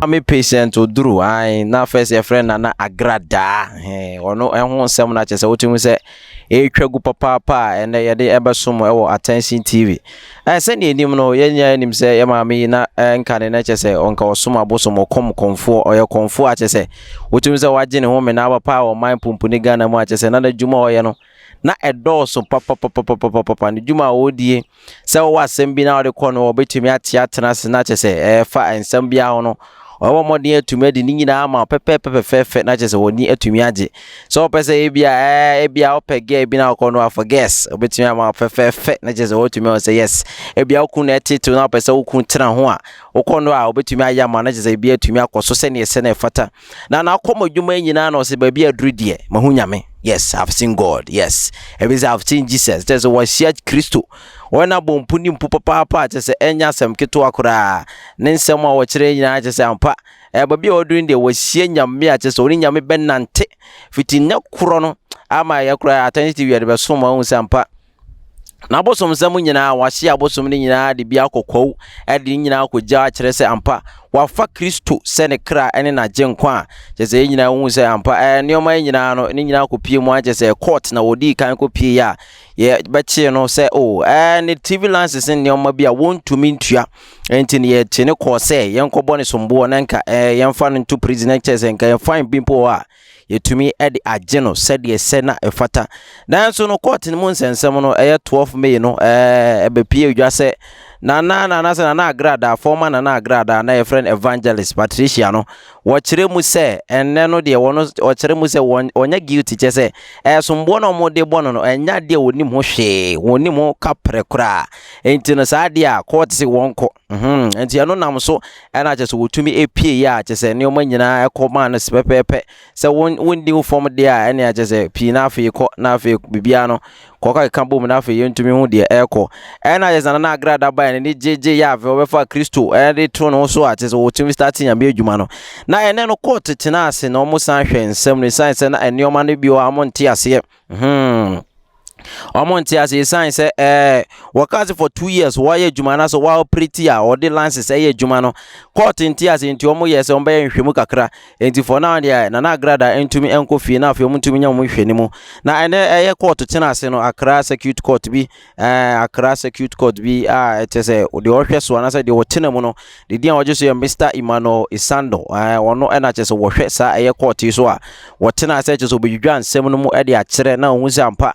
Maame Patient Oduru, ae, na first yɛfrɛ no Nana Agradaa, he, ɔno ɛho nsɛm no akyɛ sɛ wotumi sɛ ɛretwa gu papaapa a ɛnɛ yɛde ɛbɛsom ɛwɔ Attention TV. Sɛnea ɛnim no, yɛn nyinaa nim sɛ yɛ maame yi na nka ne na kyɛ sɛ ɔnka ɔsom abosom, ɔkɔm kɔmfoɔ, ɔyɛ kɔmfoɔ akyɛ sɛ wotumi sɛ wagye ne ho mena papa a ɔman pumpuni Ghana mu akyɛ sɛ na n'adwuma a ɔyɛ no na ɛdɔɔso papapapapapapa. Ne dwuma a ɔredie, sɛ wɔwɔ asɛm bi na wɔde kɔ no, wɔbɛtumi ate atena ase na kyɛ sɛ ɛfa nsɛm biara ho no, ɔbɔ mmɔden atumi adi ne nyinaa ama pɛpɛɛpɛ fɛfɛɛfɛ na kyerɛ sɛ wɔni atumi agye. Sɛ wɔpɛ sɛ ebia ebia wopɛ girl bi na wɔkɔ no afɔ girls, obɛtumi ama fɛfɛɛfɛ na kyerɛ sɛ wɔtumi ahɔ sɛ yes, ebia wokun na ɛtetew na wopɛ sɛ wokun tena ho a, wokɔ no a wobɛtumi ayɛ ama na kyerɛ sɛ ebi atumi akɔ so sɛneɛ sɛ na ɛfata. Na nakɔmɔ adwuma yi nyinaa na ɔsɛ baabi aduru deɛ, mahu Nyame. Yes, I've seen God. Yes, ebi sɛ I've seen Jesus, kyerɛ sɛ wɔahyia Kristo, wɔn abɔ mpu ne mpu papaapa a kyerɛ sɛ ɛnyɛ asɛm ketewa koraa. Ne nsɛm a wɔkyerɛ nyinaa kyerɛ sɛ ampa, baabi a wɔduru deɛ, wɔahyia Nyame a kyerɛ sɛ ɔne Nyame bɛnante fiti nnɛ korɔ no ama yɛ koraa. Attention TV yɛde bɛsom ahu sɛ ampa n'abosom nsɛm nyinaa wahyia abosom no nyinaa de bi akɔ kwawu, ɛde ne nyinaa akɔgya akyerɛ sɛ ampa wafa Kristo sɛ ne kra ne n'agye nkwa a kyerɛ sɛ yɛn nyinaa hu sɛ ampa nneɛma yi nyinaa no ne nyinaa kɔpie mu akyerɛ sɛ court na wɔdii kan kɔpie yi a yɛbɛkyee no sɛ o ne TV license ne nneɛma bi a wɔntumi ntua, nti no yɛkye ne kɔɔ sɛ yɛnkɔbɔ ne somboɔ na nka yɛmfa no nto prison, na kyerɛ sɛ nka yɛn bi mpo wɔ a yɛtumi de agye no sɛdeɛ sɛ na ɛfata. Nanso no court no mu nsɛnsɛm no ɛyɛ 12 May no ɛbɛpie dwa sɛ Nana sɛ Nana Agrada, former Nana Agrada na yɛfrɛ no Evangelist Patricia no, wɔkyerɛ mu sɛ ɛnnɛ no deɛ wɔno wɔkyerɛ mu sɛ wɔnyɛ guilty, kyɛ sɛ ɛsomboɔ no a wɔde bɔ no no ɛnyɛ adeɛ a wɔnim ho hwee, wɔnim ho kaprɛ koraa. Nti no saa adeɛ a court sɛ wɔnkɔ nti ɛno nam so ɛna kyɛ sɛ wɔtumi epie yɛ a kyɛ sɛ nneɛma nyinaa ɛkɔ maa no pɛpɛɛpɛ sɛ wɔndi wo fam deɛ a ɛne akyɛ sɛ pii na afei kɔ na afei biribiara no kɔka keka bom na afei yɛntumi ho deɛ ɛrekɔ. Ɛna kyɛ sɛ Nana Agrada baeɛ no ne gyegye yɛ afei wɔbɛfa Kristo ɛde to ne ho so a kyɛ sɛ wɔtumi start Nyame adwuma no. Na ɛnɛ no court tena ase na wɔn san hwɛ nsɛm no, ɛsiane sɛ na nneɛma no bi wɔ a wɔn nte aseɛ. Ɔmo nte ase ɛsiane sɛ wɔka sɛ for 2 years wɔayɛ adwuma na sɛ wɔaoperate a wɔde license ɛyɛ adwuma no, court nte ase. Nti ɔmo yɛ sɛ ɔmo bɛyɛ nhwɛmu kakra. Nti for now deɛ, Nana Agrada ntumi nkɔ fie na afei ɔmo ntumi nya ɔmo nhwɛ mu. Na ɛnɛ ɛyɛ court tena ase no, Accra Circuit Court bi, Accra Circuit Court bi a ɛkyɛ sɛ deɛ ɔhwɛ so anaasɛ deɛ ɔtena mu no, deɛ din a wɔgye so yɛ Mr Emmanuel Isando. Ɔno ɛna kyerɛ sɛ wɔhwɛ saa ɛyɛ court yi so a wɔtena ase kyerɛ sɛ wɔbɛdwidwa nsɛm no mu ɛde akyerɛ na ohun sɛ ampa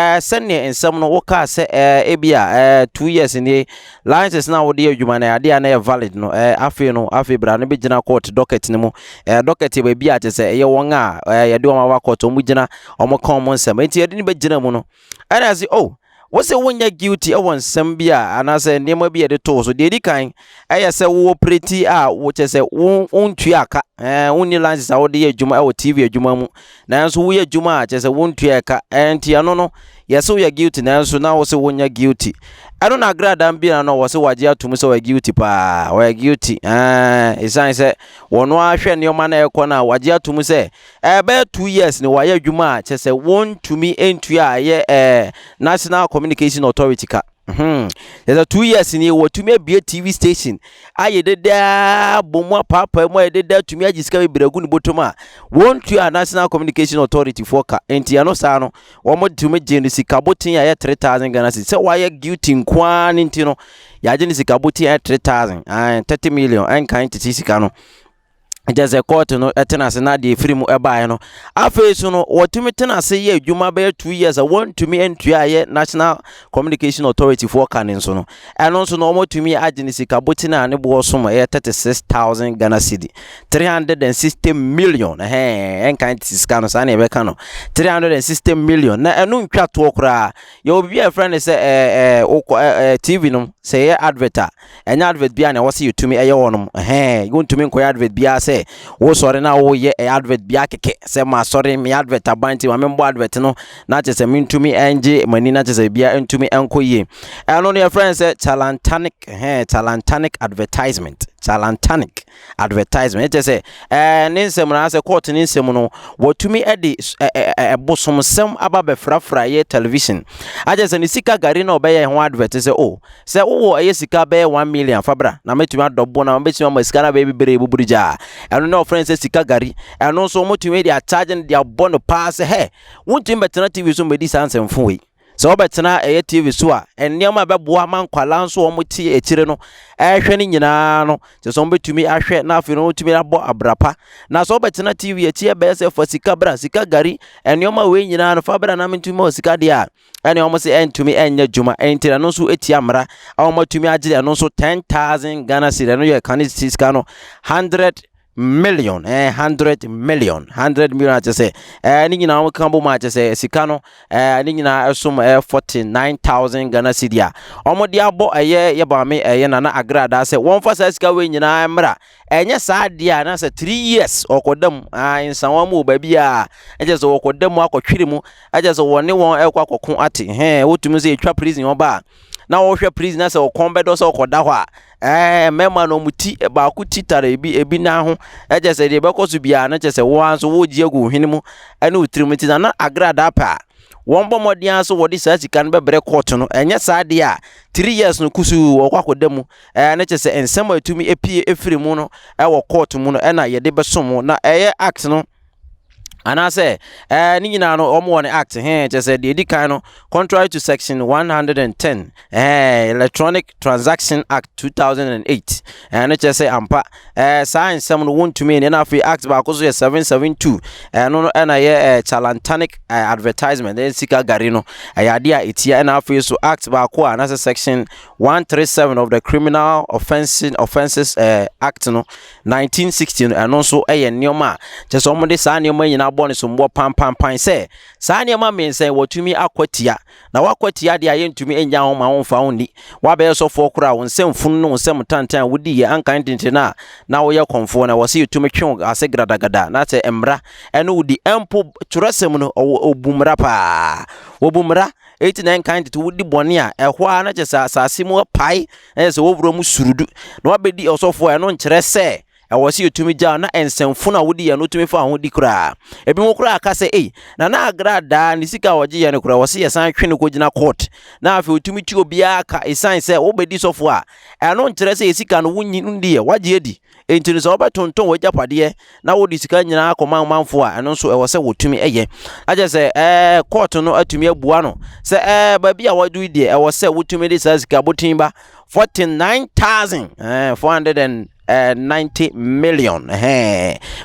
sɛneɛ nsɛm no wokaa sɛ ebi a 2 years nie license na wode yɛ adwuma no adeɛ a na yɛ valid no, afei no afei bra no bɛgyina court docket no mu. Docket yɛ baabi a kyerɛ sɛ ɛyɛ wɔn a yɛde wɔn aba court, wɔn gyina, wɔn ka wɔn nsɛm. Nti yɛde no bɛgyina mu no ɛna sɛ oh, wosɛ wonyɛ guilty ɛwɔ nsɛm bi a anaasɛ nneɛma bi a yɛde too so. Deɛ ɛdi kan ɛyɛ sɛ wo operate a wokyɛ sɛ wo wontua aka, wonni license a wode yɛ adwuma ɛwɔ TV adwuma mu, nanso woyɛ adwuma a kyerɛ sɛ wontua ɛka. Nti ɛno no yɛsɛ woyɛ guilty, nanso na wo sɛ wonyɛ guilty. Ɛno na Agradaa bi na no wɔ sɛ wagye atom sɛ ɔyɛ guilty paa, ɔyɛ guilty, ɛsiane sɛ wɔno ahwɛ nneɛma no ɛkɔ no a wagye atom sɛ ɛbɛyɛ 2 years ne wayɛ adwuma a kyerɛ sɛ wɔntumi ntua a ɛyɛ National Communication Authority ka. Yɛsɛ 2 years ni wɔtumi abie TV station ayɛ dedaa bɔ mu apaapaa mu ayɛ dedaa tumi agye sika bebree agu ne bɔtɔm a wɔntua National Communication Authority foɔ ka. Nti ɛno saa no wɔn tumi gye no sika boten a ɛyɛ 3,000 Ghana cedis sɛ wayɛ guilty nkoara ne. Nti no yɛagye no sika boten a ɛyɛ 3,000, 30 million ɛnkan tete sika no. Kyerɛ sɛ court no tena ase na deɛ ɛfiri mu ɛbaeɛ no, afei so no wɔtumi tena ase yɛ adwuma bɛyɛ 2 years a wɔntumi ntua yɛ National Communication Authority foɔ ka ne nso no, ɛno nso no wɔtumi agye ne sika botene a ne boɔ som ɛyɛ 36,000 Ghana cedi, 360 million. Ɛhɛn, ɛnkan te sika no saa na yɛbɛka no 360 million. Na ɛno ntwa toɔ koraa. Yɛwɔ biribi a yɛfrɛ no sɛ ɛɛ ɛɛ wokɔ ɛɛ TV no sɛ ɛyɛ advert a, ɛnyɛ advert biara na ɛwɔ sɛ yɛtumi ɛyɛ wɔ nom. Ɛhɛn, wontumi nkɔyɛ advert biara sɛ wosɔre na woyɛ advert biara kɛkɛ sɛ ma asɔre me advert aba nti ma membɔ advert no na kyerɛ sɛ mentumi ɛngye m'ani na kyerɛ sɛ biara ntumi ɛnkɔ yie. Ɛno no yɛfrɛ no sɛ charlatanic, ɛhɛn, charlatanic advertisement. Charlatanic advertisement. Ɛkyɛ sɛ ne nsɛm no asɛ court ne nsɛm no, wɔtumi de ɛbosomsɛm aba bɛfrafra yɛ television. Akyɛ sɛ ne sika gari na ɔbɛyɛ ho advert sɛ o, sɛ wowɔ ɛyɛ sika bɛyɛ 1 million, fa bra na mɛtumi adɔbɔ na mɛtumi ama sika no bɛyɛ bebree buburu gyaa. Ɛno na ɔfrɛ sɛ sika gari. Ɛno nso wɔtumi de akyagye no de abɔ no paa sɛ hɛ, wontumi bɛtena TV so mbɛdi saa nsɛmfo wei. Sɛ wobɛtena ɛyɛ TV so a, nneɛma a ɛbɛboa ma nkwalaa nso wɔn te akyire no ɛrehwɛ no nyinaa no, kyerɛ sɛ wɔbɛtumi ahwɛ na afei no wɔtumi abɔ abrapa. Na sɛ wobɛtena TV akyi ɛbɛyɛ sɛ fa sika bra, sika gari, nneɛma wei nyinaa no, fa bra na mentumi ma sika deɛ a, ɛne wɔn sɛ ɛntumi ɛnyɛ adwuma. Ɛnti ɛno nso ɛtia mmara a wɔatumi agye ɛno nso 10,000 Ghana cedi. Ɛno yɛ kane sika no 100 million, 100 million, 100 million. Akyɛ sɛ ne nyinaa wɔn ka bɔ mu akyɛ sɛ sika no ne nyinaa ɛsom 49,000 Ghana cedi a wɔn de abɔ ɛyɛ yɛ baame ɛyɛ Nana Agradaa sɛ wɔmfa saa sika wei nyinaa mmra. Ɛnyɛ saa adeɛ a na sɛ 3 years ɔkɔda mu aa nsawa mu wɔ baabi a ɛkyɛ sɛ wɔkɔda mu akɔtwere mu. Ɛkyɛ sɛ wɔne wɔn ɛkɔ akɔko ate hɛn wotumi sɛ etwa prison hɔ ba a, na wɔhwɛ prison na sɛ ɔkɔn bɛdɔ sɛ ɔkɔda hɔ a, mmarima no wɔn ti baako ti tare ebi ebi nan ho. Ɛkyɛ sɛ deɛ ɛbɛkɔ so biara no, kyɛ sɛ wɔn nso wɔregye agu hwene mu ɛne wo tirim. Nti Nana Agradaa pɛ a, wɔn bɔ mmɔden ara so wɔde saa sika no bɛbrɛ court no. Ɛnyɛ saa deɛ a, 3 years no kusuu wɔkɔ akɔda mu. Ne kyɛ sɛ nsɛm a ɛtumi epie efiri mu no ɛwɔ court mu no, ɛna yɛde bɛsom mu na ɛyɛ act no anaasɛ ne nyinaa no wɔn wɔ ne act hɛn. Kyerɛ sɛ deɛ edi kan no, contrary to section 110 Electronic Transaction Act 2008, no kyerɛ sɛ ampa saa nsɛm no wɔntumi ne. Na afei act baako so yɛ 772. Ɛno no ɛna yɛ charlatanic advertisement, ɛyɛ sika gari no, ɛyɛ adeɛ a etia. Ɛna afei so act baako a anaasɛ section 137 of the Criminal Offences Act no 1960 no, ɛno nso ɛyɛ nneɛma a kyerɛ sɛ wɔde saa nneɛma nyinaa bɔ ne so mbɔ pampampan sɛ saa nneɛma mmiɛnsa yi wɔtumi akɔ tia. Na wakɔ tia deɛ a, yɛntumi nya ho ma wɔmfa ho nni. Wabɛyɛ sɔfoɔ koraa, wo nsɛm funu ne wo nsɛm tantan a wodi yɛ ankan tenten a na woyɛ kɔnfoɔ na wɔsɛ yɛtumi twe wo ase gradagada na sɛ mmara ɛne wodi ɛmpo twerɛsɛm no, ɔbu mmara paa, wɔbu mmara. Eti na nkan tete wodi bɔne a, ɛhɔ ara na kyerɛ sɛ asase mu apae na kyerɛ sɛ wɔwura mu surudu na wabɛdi ɔsɔfoɔ a, ɛno nkyerɛ sɛ ɛwɔ sɛ yɛtumi gya na nsɛmfo no a wodi yɛ no wotumi fa ho di koraa. Ebi mo koraa aka sɛ ei, Nana Agradaa ne sika a wɔgye yɛ no koraa, wɔ sɛ yɛsan twe no kɔgyina court na afei wotumi ti obiara ka. Ɛsiane sɛ wobɛdi sɔfo a, ɛno nkyerɛ sɛ yɛ sika no wonyi ndi yɛ wagye adi. Enti no sɛ wobɛtontɔn w'agyapadeɛ na wode sika nyinaa kɔma amanfoɔ a, ɛno nso ɛwɔ sɛ wɔtumi ɛyɛ. Akyɛ sɛ court no atumi abua no sɛ baabi a wɔadu deɛ, ɛwɔ sɛ wotumi de saa sika botin ba 49,000 490 million,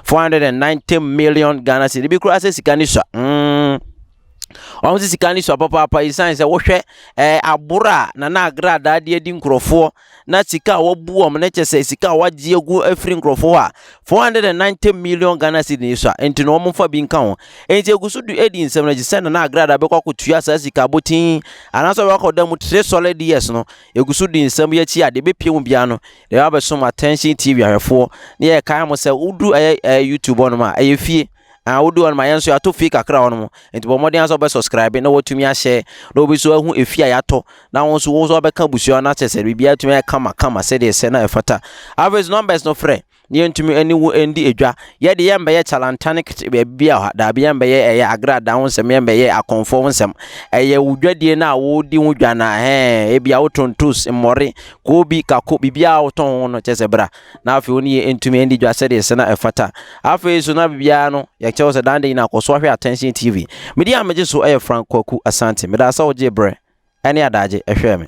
490 million Ghana cedi. Bi koraa sɛ sika ne sua. Wɔn sɛ sika ne sua papaapa, esiane sɛ wohwɛ aboro a Nana Agradaa de adi nkurɔfoɔ na sika a wɔbu wɔn no, kyɛ sɛ sika a wɔagye agu afiri nkurɔfoɔ hɔ a, 490 million Ghana cedi ne so a, nti no wɔn mfa bi nka ho. Nti egu so do edi nsɛm no akyi sɛ Nana Agradaa bɛkɔ akɔtua saa sika abotin anaasɛ ɔbɛkɔ akɔda mu 3 solid years no. Egu so di nsɛm yi akyi a, deɛ ebɛpie mu biara no, deɛ wabɛsom Attention TV ahwɛfoɔ ne yɛ kae mo sɛ wodu ɛyɛ YouTube hɔnom a, ɛyɛ fie ah, wodu hɔnom a, yɛn nso yɛatɔ fie kakra hɔnom. Nti bɔ mmɔden sɛ wobɛ subscribe na watumi ahyɛ na obi nso ahu efie a yɛatɔ na wo nso wo nso wabɛka abusua no akyɛ sɛ biribiara atumi ayɛ kama kama sɛdeɛ sɛ na ɛfata. Afei so numbers no, frɛ na yɛntumi ani wo ndi edwa. Yɛde yɛmbɛyɛ charlatanic baabi a ha daabi, yɛmbɛyɛ ɛyɛ agradaa ho nsɛm, yɛmbɛyɛ akɔnfoɔ ho nsɛm. Ɛyɛ wo dwadie no a wodi ho dwa na ɛhɛn ebi a wotɔn toos, mmɔre, koobi, kako, biribiara a wotɔn ho no, kyɛ sɛ bra na afei wo ne yɛ ntumi ndi dwa sɛdeɛ sɛ na ɛfata. Afei so na biribiara no yɛkyɛ wo sɛ dan de nyina akɔ so ahwɛ Attention TV. Medi a megye so ɛyɛ Frank Kwaku Asante. Meda sɛ wogye berɛ ɛne adagye ɛhwɛ me.